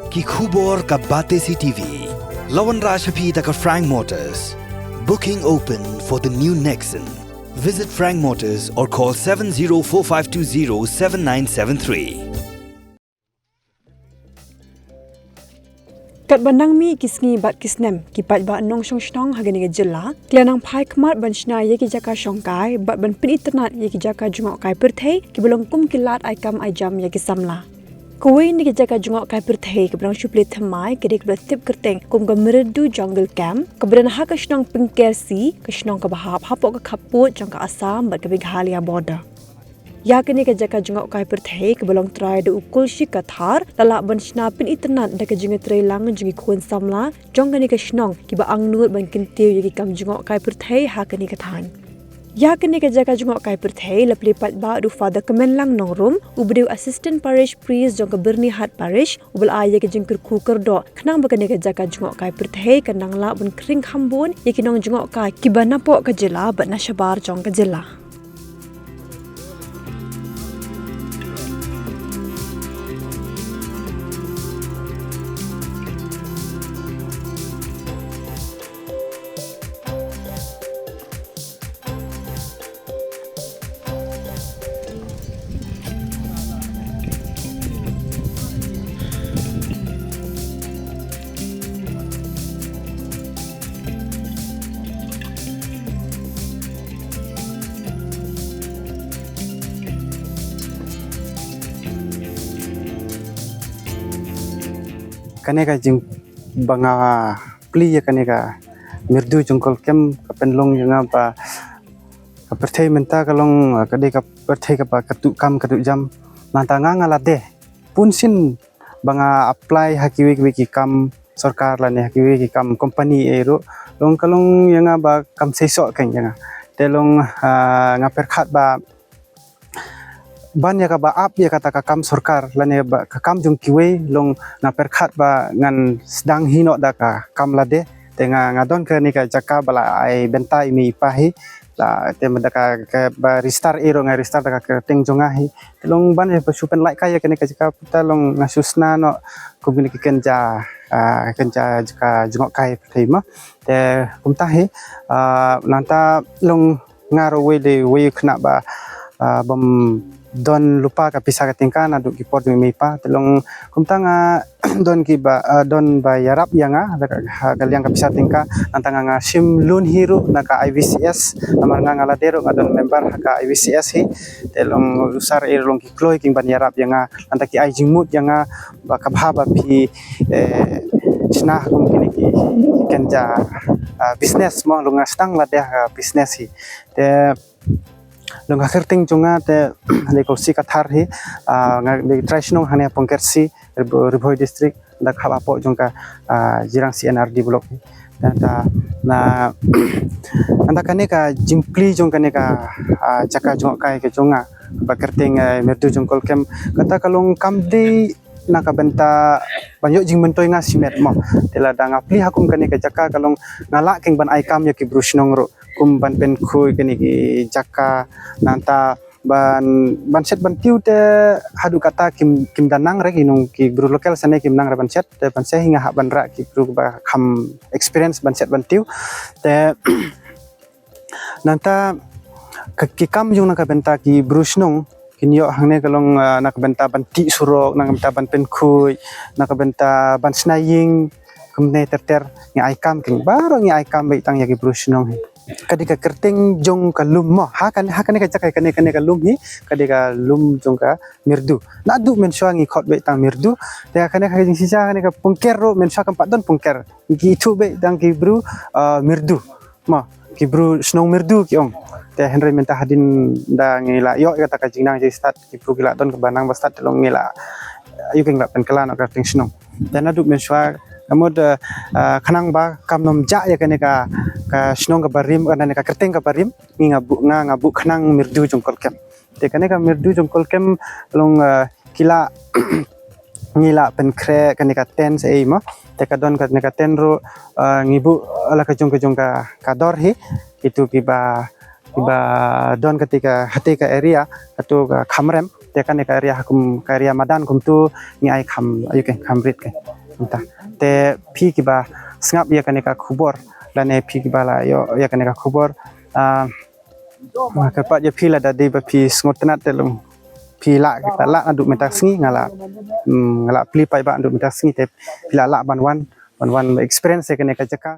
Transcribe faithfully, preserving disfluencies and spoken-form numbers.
Ki khubor ka Batesi T V. La wanrah sha phi da ka Frank Motors. Booking open for the new Nexon. Visit Frank Motors or call seven zero four five two zero seven nine seven three. Katba nang mih ki sngi bad ki snem, ki paidbah nongshong shnong ha kane ka jylla ki la nang phai khmat ban shna ïa ki jaka shongkai bad ban pynitynnad ïa ki jaka jngohkai pyrthei kiba long kum ki lad ai kam ai jam ïa ki samla. Kawei na ki jaka jngohkai pyrthei kaba nang shu plie thymmai ka dei kaba la tip kyrteng kum ka Myrdu Jungle Camp, kaba don ha ka shnong Pengkersi, ka shnong kaba hap hapoh ka khappud jong ka Assam bad ka Meghalaya border. Ïa kane ka jaka jngohkai pyrthei kaba long trai da u Kulshi Kathar la lah ban shna pynitynnad da ka jingïatreilang jong ki khun samla jong kane ka shnong kiba angnud ban kyntiew ïa ki kam jngohkai pyrthei ha kane ka thaiñ. Ïa kane ka jaka jngohkai pyrthei la plie paidbah da u Father Kmenlang Nongrum, uba dei u Assistant Parish Priest jong ka Byrnihat Parish, uba la ai ïa ka jingkyrkhu kyrdoh khnang ba kane ka jaka jngohkai pyrthei kan nang lah ban khring kham bun ïa ki nongjngohkai kiba napoh ka jylla bad na shabar jong ka jylla. Kane ka jing ba nga plie ïa kane ka Myrdu Jungle Camp ka pynlong ïa nga ba ka pyrthei mynta ka long, eh, ka dei ka pyrthei kaba katu kam katu jam. Nangta nga nga la dei bun sien ba nga apply ha kiwei kiwei ki kam sorkar lane ha kiwei ki kam company ei ruh. Long ka long ïa nga ba kam seisoh keiñ ïa nga. Te long, ah, nga pyrkhat ba ban ïa kaba ap ïa kata ka kam sorkar lane ba ka kam jong kiwei, long nga pyrkhat ba ngan sdang hi noh da ka kam lade. Te nga, nga don kane ka jaka ba la ai bynta i mei i pa hi. La te mynta ka, ka ba register ei ruh nga register da ka kyrteng jong nga hi. Te long ban ïa ba shu pynlait kai ïa kane ka jaka puta long nga shu sna noh kum kine ki kynja, ah, kynja jaka jngohkai pyrthei mo. Te kumta hi, ah, nangta long nga ruh wei de wei khynnah ba, ah, bym don lypa ka pisa ka tyngka naduh ki por jong i mei i pa. Te long kumta nga don kiba, ah, don ba ïarap ïa nga da ka, ha ka liang ka pisa tyngka. Nangta nga, nga shim loan hi ruh na ka I V C S, namar nga nga lade ruh nga don member ha ka I V C S hi. Te long u sir ei ruh long ki kloi kin ban ïarap ïa nga. Nangta ki ai jingmut ïa nga ba ka bha ba phi, eh, shna kum kine ki, ki kynja, ah, business mo, long nga sdang lade ha business hi. Te long ka kyrteng jong nga te dei Kulshi Kathar hi, ah, nga dei trai shnong hangne Pengkersi, Ri Bhoi, Ri Bhoi District, da ka hap hapoh jong ka, ah, Jirang C and R D block hi. Nangta na, nangta kane ka jingplie jong kane ka, ah, jaka jngohkai ka jong nga ba kyrteng, eh, Myrdu Jungle Camp, kata ka long kam dei na ka bynta ban ïoh jingmyntoi nga shimet mo. Te lada nga plie ha kum kane ka jaka ka long nga lah keiñ ban ai kam ïa ki bru shnong ruh kum ban pynkhuid kine ki jaka, nangta ban, ban shet ban tiew te haduh kata kim, kim da nang re ki nong ki bru local sane kim nang re ban shet, te ban shet hi nga hap ban rah ki bru ba kham experience ban shet ban tiew. Te nangta ka, ki kam jong na ka bynta ki bru shnong kin ïoh hangne ka long, ah, na ka bynta ban tih surok, na ka bynta ban pynkhuid, na ka bynta ban shna ïing, kumne ter ter ngi ai kam keiñ, baroh ngi ai kam beit tang ïa ki bru shnong hi. Ka dei ka kyrteng jong ka lum mo, ha kane, ha kane ka jaka, kane, kane ka lum hi ka dei ka lum jong ka Myrdu. Naduh mynshuwa ngi khot beit tang Myrdu. Te kane ka jingshisha kane ka Pengker ruh mynshuwa kam pat don Pengker. Ngi ithuh beit tang ki bru, ah, Myrdu. Mo, ki bru shnong Myrdu ki ong. Te hynrei mynta hadien da ngi la ïoh ïa kata ka jingnang jingstad, ki bru ki la don kaba nang ba stad, te long ngi la, ïoh keiñ la pynkylla noh ka kyrteng shnong. Te naduh mynshuwa ka mut, eh, eh, khnang ba kam nym jah ïa kane ka, ka shnong kaba rim, kane ka kyrteng kaba rim, ngi nga buh, nga, nga buh khnang Myrdu Jungle Camp. Te kane ka Myrdu Jungle Camp long, eh, ki la ngi la pynkhreh kane ka tent ei mo. Te ka don kane ka tent ruh, eh, ngi buh la ka jong ka jong ka, ka dor hi. Kitu kiba, kiba don kati ka, hati ka area, katu ka kham rem. Te kane ka area ha kum, ka area madan kumtu ngi ai kham, ïoh keiñ kham rit keiñ. Mynta te phi kiba sngap ïa kane ka khubor lane phi kiba la ïoh ïa kane ka khubor, ah, nga kyrpad ïa phi lada dei ba phi sngewtynnad te long phi lah, lah naduh mynta sngi nga la, mm, nga la plie paidbah naduh mynta sngi te phi lah lah ban wan, ban wan experience ïa kane ka jaka.